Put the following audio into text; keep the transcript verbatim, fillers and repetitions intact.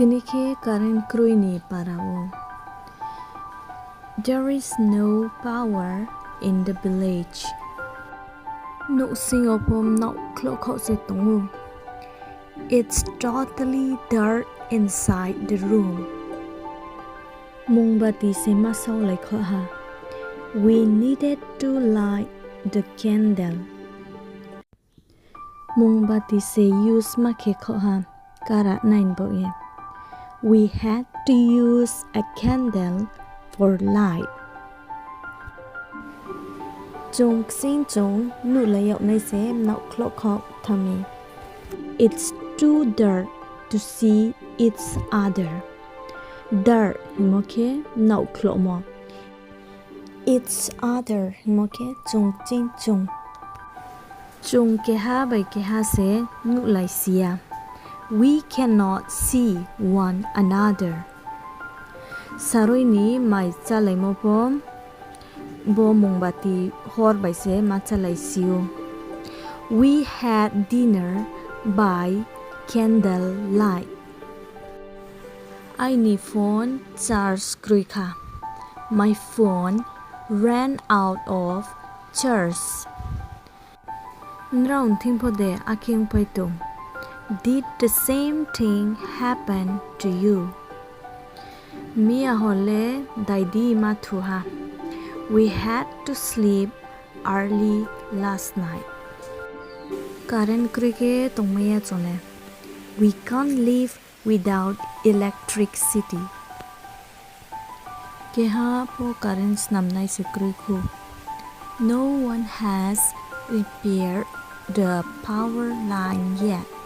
Tini khe current kroi ni para wo. There is no power in the village. Nouhsing yo pho mnaohkhlouh khaoh se tong ou. It's totally dark inside the room. Mungbati se ma saolai khaoh ha. We needed to light the candle. Mungbati se use ma khe khaoh ha, kara nai ni baoh ye. We had to use a candle for light. Chung kching chung nuhlai yag nai se mnaohkhlouh khaoh thanng mi. It's too dark to see each other. Dark hingmo khe mnaohkhlouhmo. Each other hingmo khe chung kching chung. Chung keha bai keha se nuhlai si ya. We cannot see one another. Sarui ni mai chálaimo pho bo mungbati hor bai se ma chálai si ou. We had dinner by candlelight. Aini phone charge kroi kha. My phone ran out of charge. Nrao ni thing pho de akhe ongpai tong? Did the same thing happen to you? Miya hor le dai di ma thu ha. We had to sleep early last night. Current kroi khe tongmai ya chung le. We can't live without electricity. Keha pho current snamnai se kroi khou. No one has repaired the power line yet.